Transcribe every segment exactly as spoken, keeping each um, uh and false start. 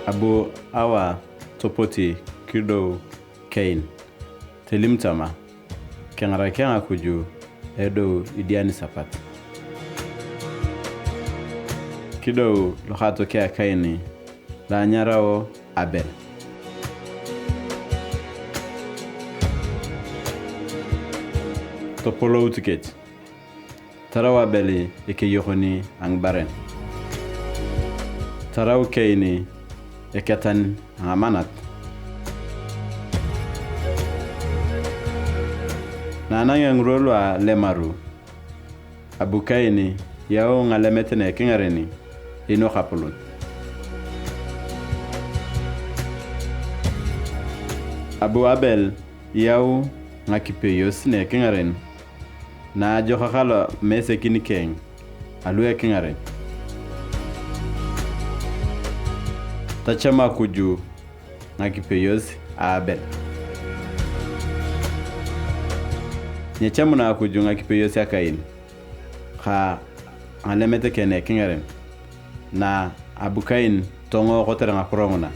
Abu Awa topoti kidou Kain, tolim tama, "Kengarak ayong Akuj edou idian sapat." Kidou lokaatokeng a Kain lo anyarao Abel. Topolout kech. Tarau Abel ekeyokon a ngibaren. Tarau Kain eketan a ngamanat. Na anangea ngirwa lu alemaru, abu Kain yau ngalemet na ekingaren, inok apolon. Abu Abel yau ngakipeyos na ekingaren, naajokak alomesekin keng alu ekingaren. Tacham Akuj ngakipeyos a Abel. Nyechamuna Akuj ngakipeyos a Kain ka ngalemet keng na ekingaren, na abu Kain tongoo kotere ngakiro nguna.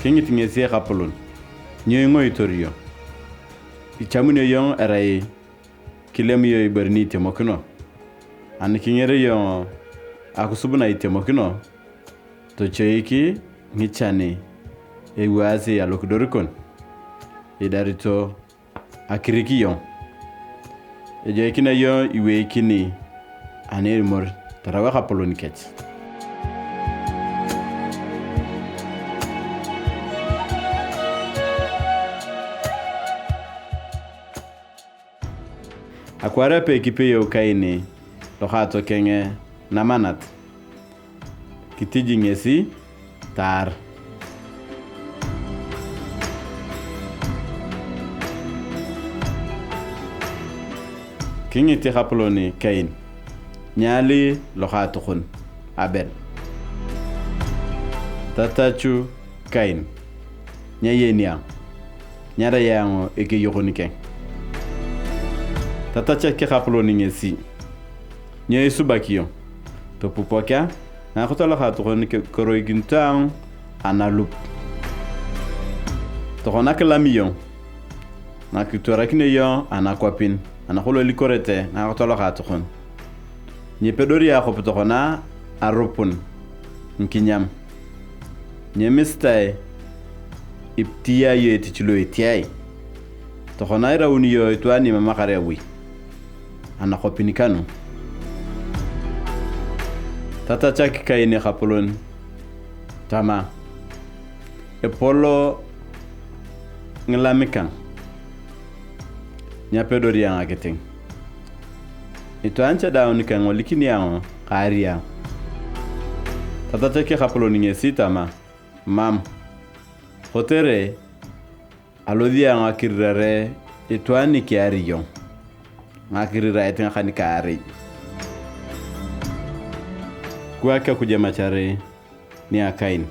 Kingit ngesi Ekapolon, "Nyo ingoitor iyong? Ichamunio iyong erai kilem iyong ibore ni itemokino. Ani kinger iyong akisub na itemokino, tochoik ngichan ewaasi alokidor kon, idarito akirik iyong. Ejoikinea iyong iweikini ani elimor tarau ekapolon kech." Akwaar apei kipeyou Kain lokaatokeng namanat, kitiji ngesi taar. Kingit Ekapolon Kain, "Nyali lokaatokon Abel?" Tatachu Kain, "Nyayeni ayong, nyarai ayong ekeyokon keng." Tatachak Ekapolon ngesi, "Nyo isubak iyong? Topupokia ngakito lokaatokon koroikinito ayong analup. Tokona kilam iyong, nakitwarakinio iyong anakwapin anakolong ilikorete ngakito lokaatokon. Nyepedori akwap tokona arupun ngikinyam. Nyemisitae itiyae iyong etich lo etiae. Tokona irauni iyong itwaan ni imamakar awi anakwapin kanu." Tatachak Kain Ekapolon tama, "Epol ngilam kang, nyapedori ayong akiting. Itwaan cha daang ni kengolikini ayong kaari ayong." Tatachak Ekapolon ngesi tama, "Mam, kotere alosi ayong akirirare itwaan ni kiari iyong, ngakiriraet ngaka nikaarei." Kiwaak Akuj emachare nia Kain.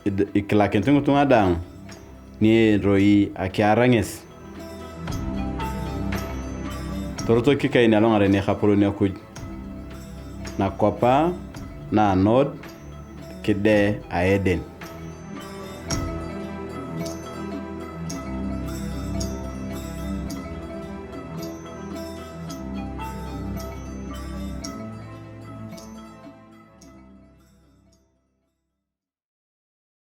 Id-, ikilakinit ngitunga daang ni eroi akiar ngesi. Torotok Kain alongaren Ekapolon Akuj nakwap na anod kide a Eden.